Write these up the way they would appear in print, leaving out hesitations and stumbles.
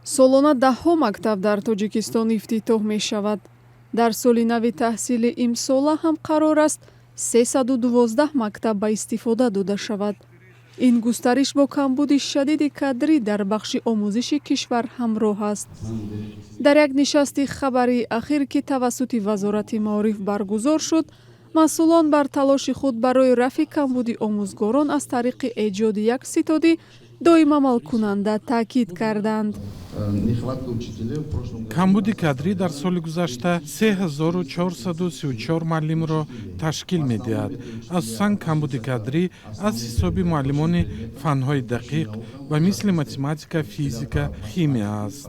Солона даҳҳо мактаб дар Тоҷикистон ифтитоҳ мешавад. Дар соли нави таҳсили имсола ҳам қарор аст, 312 мактаб ба истифода дода шавад. Ин густариш бо камбуди шадиди кадрӣ дар бахши омӯзиши кишвар ҳамроҳ аст. Дар як нишасти хабарии ахир, ки тавассути Вазорати маориф баргузор шуд, масъулон бар талоши худ барои рафъи камбуди омӯзгорон аз тариқи эҷоди як ситоди доимамалкунанда таъкид карданд. Камбуди кадрӣ дар соли гузашта 3434 муаллимро ташкил медиҳад. Асосан камбуди кадрӣ аз ҳисоби муаллимони фанҳои дақиқ ба мисли математика, физика, химия аст.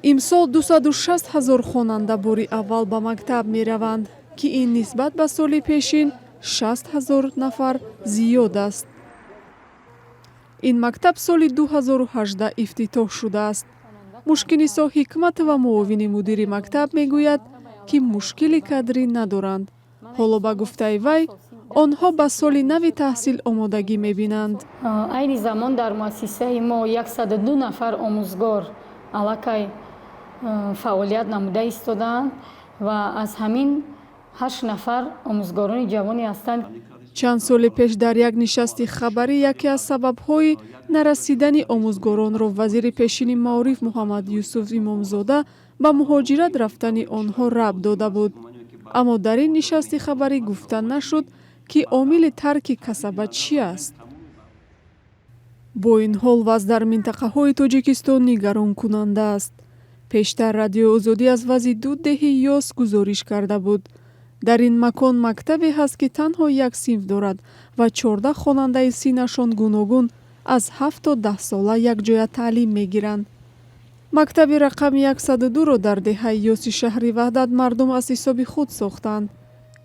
Имсол 260 ҳазор хонанда бори аввал ба мактаб мераванд, ки ин нисбат ба соли пешин 60 ҳазор нафар зиёд аст. Ин мактаб соли 2018 ифтитоҳ шудааст. Мушкинисо Ҳикматова, муовини мудири мактаб, мегӯяд, ки мушкили кадрӣ надоранд. Ҳоло, ба гуфтаи вай, онҳо ба соли нави таҳсил омодагӣ мебинанд. Айни замон дар муассисаи мо 102 нафар омӯзгор аллакай фаъолият намуда истодаанд ва аз ҳамин ҳашт нафар омӯзгорони ҷавоне ҳастанд. Чанд соли пеш дар як нишасти хабарӣ яке аз сабабҳои нарасидани омӯзгоронро вазири пешини маориф Муҳаммад Юсуф Имомзода ба муҳоҷират рафтани онҳо рабт дода буд. Аммо дар ин нишасти хабарӣ гуфта нашуд, ки омили тарки касаба чӣ аст. Бо ин ҳол, вазъ дар минтақаҳои Тоҷикистон нигаронкунанда аст. Пештар Радиои Озодӣ аз вазъи ду деҳи Ёс гузориш карда буд. Дар ин макон мактабе ҳаст, ки танҳо як синф дорад ва 14 хонандаи синнашон гуногун, аз 7 то 10 сола, якҷоя таълим мегиранд. Мактаби рақами 102-ро дар деҳаи Ёси шаҳри Ваҳдат мардум аз ҳисоби худ сохтанд.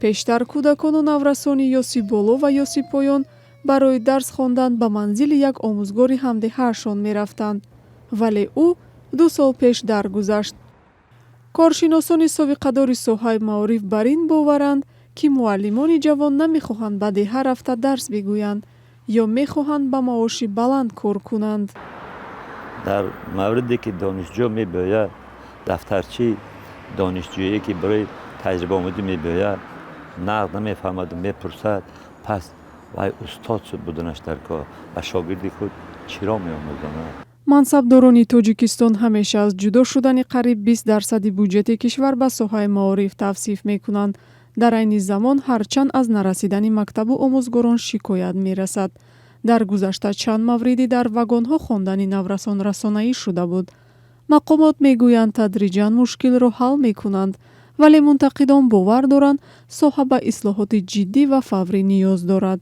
Пештар кӯдакону наврасони Ёси Боло ва Ёси Поён барои дарс хондан ба манзили як омӯзгори ҳамдеҳаашон мерафтанд, вале ӯ 2 сол пеш даргузашт. Коршиносони собиқадори соҳаи маориф бар ин боваранд, ки муаллимони ҷавон намехоҳанд ба деҳа рафта дарс бигӯянд ё мехоҳанд ба маоши баланд кор кунанд. Дар мавриде ки донишҷӯ мебиёяд, дафтарчи донишҷӯие, ки барои таҷрибаомӯзӣ мебиёяд, нағз намефаҳмаду мепурсад, пас вай устод буданаш дар кор ба шогирди худ чиро меомӯзонад? Мансабдорони Тоҷикистон ҳамеша аз ҷудо шудани қариб 20 дарсади буҷети кишвар ба соҳаи маориф тавсиф мекунанд. Дар айни замон ҳарчанд аз нарасидани мактабу омӯзгорон шикоят мерасад. Дар гузашта чанд мавриди дар вагонҳо хондани наврасон расонаӣ шуда буд. Мақомот мегӯянд, тадриҷан мушкилро ҳал мекунанд, вале мунтақидон бовар доранд, соҳа ба ислоҳоти ҷиддӣ ва фаврӣ ниёз дорад.